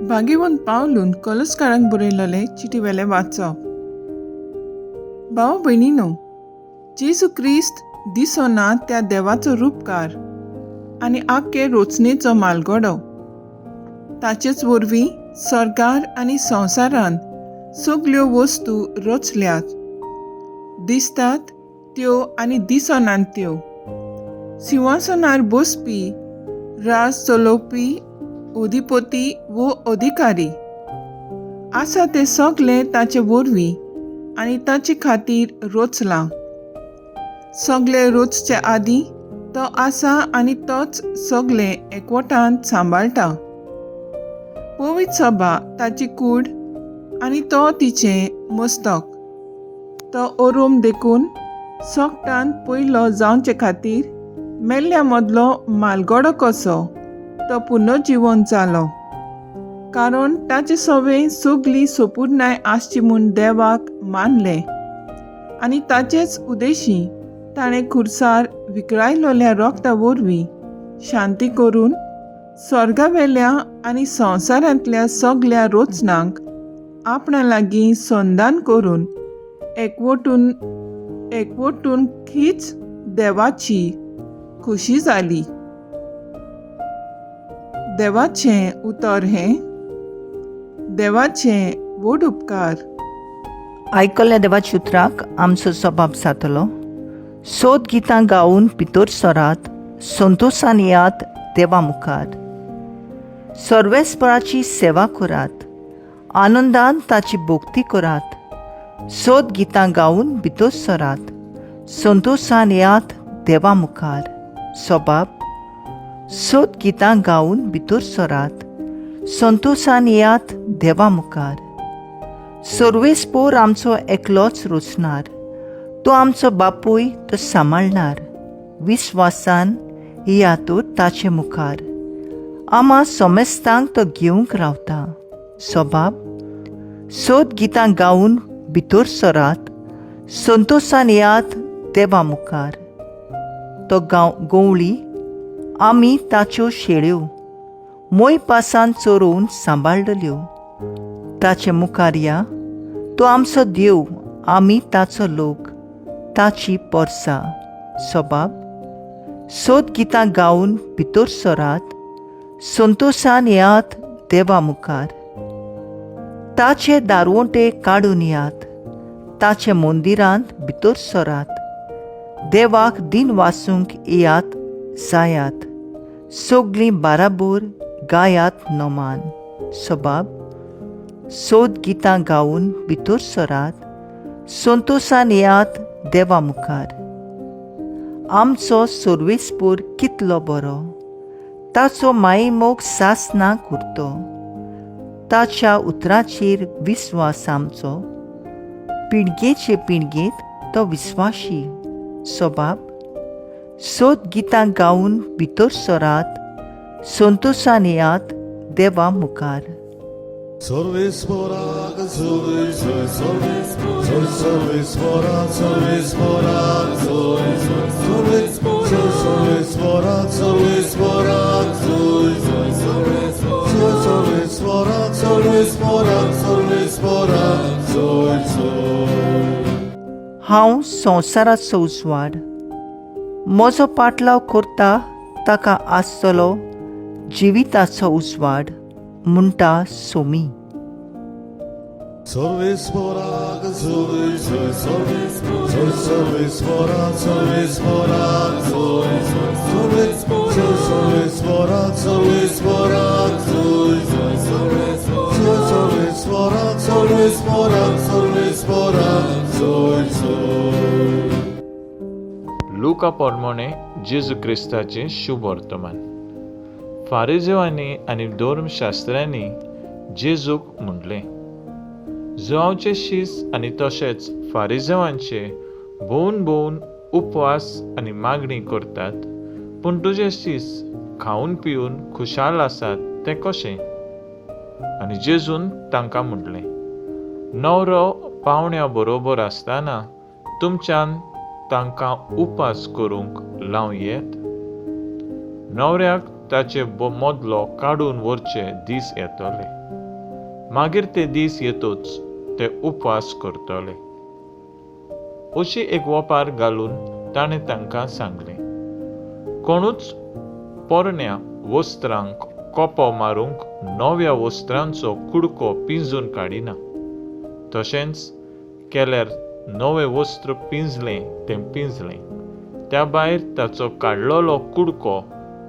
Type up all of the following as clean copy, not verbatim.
भाग्यवंत पावलून कलस्कारांक बरयलेले चिटी वेलें वाचप. भाव भयणीनो, जेजू क्रिस्त दिसना त्या देवाचो रुपकार आनी आख्खे रोचनेचो मालगडो. ताचेच वरवीं सरकार आनी संवसारांत सगल्यो वस्तू रचल्यात, दिसतात त्यो आनी दिसनात त्यो, सिंहासनार बसपी, राज चलोवपी, अधिपती वो अधिकारी आसा तें सगलें ताचे वरवीं आनी ताचे खातीर रचलां. सगलें रचचे आदीं तो आसा आनी तोच सगलें एकवटान सांबाळटा. पवित्र सभा ताची कूड आनी तो तिचें मस्तक. तो अरोम देखून सगटान पयलो जावचे खातीर मेल्ल्या मदलो मालगडो कसो तो पुनर्जिवन जालो, कारण ताचे सवें सगली सोपूर्णाय आसची म्हूण देवाक मानलें आनी ताचेच उदेशी ताणें खुर्सार विकळायलोल्या रोगता वरवीं शांती करून स्वर्गावेल्या आनी संवसारांतल्या सगल्या रचनांक आपणा लागीं संदान करून एकवटून एकवटून हीच देवाची खुशी जाली. देवाचें उतर हें. देवाचें व्हड उपकार. आयकल्ल्या देवाच्या उतराक आमचो सबाब जातलो. सोद गितां गावन भितर सरात, संतोशान येयात देवा मुखार. सर्वेस्पराची सेवा करात, आनंदान ताची भक्ती करात. सोद गितां गावन भितर सरात, संतोशान येयात देवा मुखार. सबाब सोद गितां गावन भितर सरात, संतोशान येयात देवा मुखार. सर्वेस्पोर आमचो एकलोच रचणार, तो आमचो बापूय, तो सांबाळणार. विस्वासान येया तर ताचे मुखार, आमा समेस्तांक तो घेवंक रावता. सबाब सोद गितां गावन भितर सरात, संतोशान येयात देवा मुखार. तो गांव गवळी, आमी ताच्यो शेळ्यो, मोय पासान चरोवन सांबाळ्ळल्यो. ताचे मुखार या, तो आमचो देव, आमी ताचो लोक, ताची पोरसां. सबाब सोद गितां गावन भितर सरात, संतोशान येयात देवा मुखार. ताचे दारवंटे काडून येयात, ताचे मंदिरांत भितर सरात. देवाक दिन वासूंक येयात जायात, सगलीं बाराबोर गायात नमान. सबाब सोद गितां गावन भितर सरात, संतोशान येयात देवा मुखार. आमचो सर्वेस्पोर कितलो बरो, ताचो मायेमोग सासना कुरतो. ताच्या उतराचेर विस्वास आमचो, पिळगेचे पिळगेंत तो विस्वाशी. सबाब सोद गितां गावन भितर सरात, संतोशान येयात देवा मुखार. सर्वेस्पोराक जोय जोय, जोय सर्वेस्पोराक, सर्वेस्पोराक जोय जोय, जोय सर्वेस्पोराक, सर्वेस्पोराक जोय जोय, जोय सर्वेस्पोराक, सर्वेस्पोराक, सर्वेस्पोराक जोय जोय. हांव संवसाराचो उजवाड. म्हजो पाटलाव करता ताका आसतलो जिविताचो उजवाड, म्हणटा सोमी. सर्वेस्पोराक जोय जोय, जोय सर्वेस्पोराक, सर्वेस्पोराक जोय जोय, जोय सर्वेस्पोराक, सर्वेस्पोराक जोय जोय, जोय सर्वेस्पोराक, सर्वेस्पोराक, सर्वेस्पोराक जोय जोय. लुका प्रमाणे जेजू क्रिस्ताचें शुभ वर्तमान. फारिजेवांनी आनी धर्मशास्त्र्यांनी जेजूक म्हणलें, जुवांवचे शीस आनी तशेंच फारिजेवांचे भोवन भोवन उपवास आनी मागणी करतात, पूण तुजे शीस खावन पिवन खुशाल आसात तें कशें? आनी जेजून तांकां म्हणलें, न्हवरो पावण्या बरोबर आसतना तुमच्यान तांकां उपास करूंक लावं येत? न्हवऱ्याक ताचे मदलो काडून व्हरचे दीस येतले. मागीर ते दीस येतूच ते उपवास करतले. अशी एक वोपार घालून ताणें तांकां सांगलें, कोणूच पोरण्या वस्त्रांक कोपो मारूंक नव्या वस्त्रांचो कुडको पिंजून काडिना. तशेंच केल्यार नवें वस्त्र पिंजलें तें पिंजलें, त्या भायर ताचो काडलेलो कुडको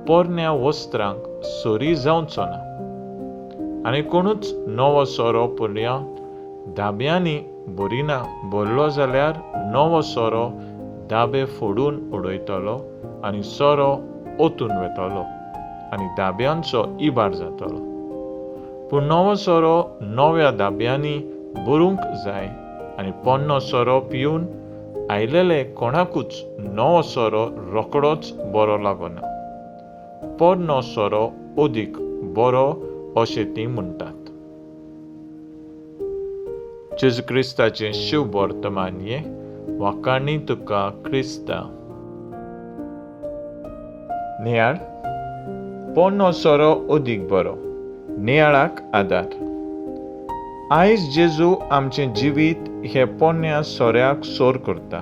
पोरण्या वस्त्रांक सरी जावचो ना. आनी कोणूच नवो सोरो पोरण्या दाब्यांनी भरिना, भरलो जाल्यार नवो सोरो दाबे फोडून उडयतलो आनी सोरो ओतून वेतलो आनी दाब्यांचो इबाड जातलो. पूण नवो सोरो नव्या दाब्यांनी भरूंक जाय आनी पोन्नो सोरो पिवन आयलेले कोणाकूच नवो सोरो रोकडोच बरो लागना. पोरनो सोरो अदीक बरो अशें तीं म्हणटात. जेजू क्रिस्ताचें शिव वर्तमान हें. वाखाणी तुका क्रिस्ता. नियाळ. पोन्नो सोरो अदीक बरो. नियाळाक आदार. आयज जेजू आमचें जिवीत हे पोन्न्या सोऱ्याक सोर करता.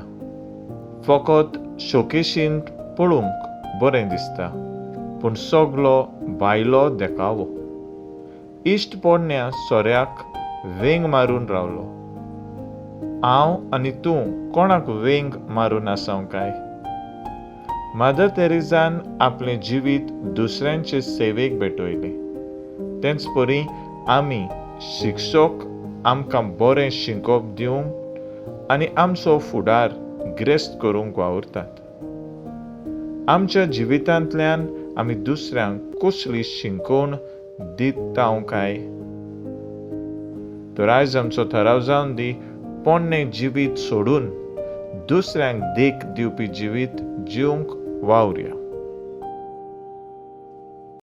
फकत शोकेशींत पळोवंक बरें दिसता, पूण सगलो भायलो देखावो. इश्ट पोरण्या सोऱ्याक वेंग मारून रावलो. हांव आनी तूं कोणाक वेंग मारून आसाव काय? मादर तेरेजान आपलें जिवीत दुसऱ्यांचे सेवेक भेटयलें. तेंच परी आमी शिक्षक आमकां बरें शिकोवप दिवंक आनी आमचो फुडार गिरेस्त करूंक वावुरतात. आमच्या जिवितांतल्यान आमी दुसऱ्यांक कसली शिकोवण दिता काय? तर आयज आमचो थाराव जावन दी, पोन्नें जिवीत सोडून दुसऱ्यांक देख दिवपी जिवीत जिवंक वावुरया.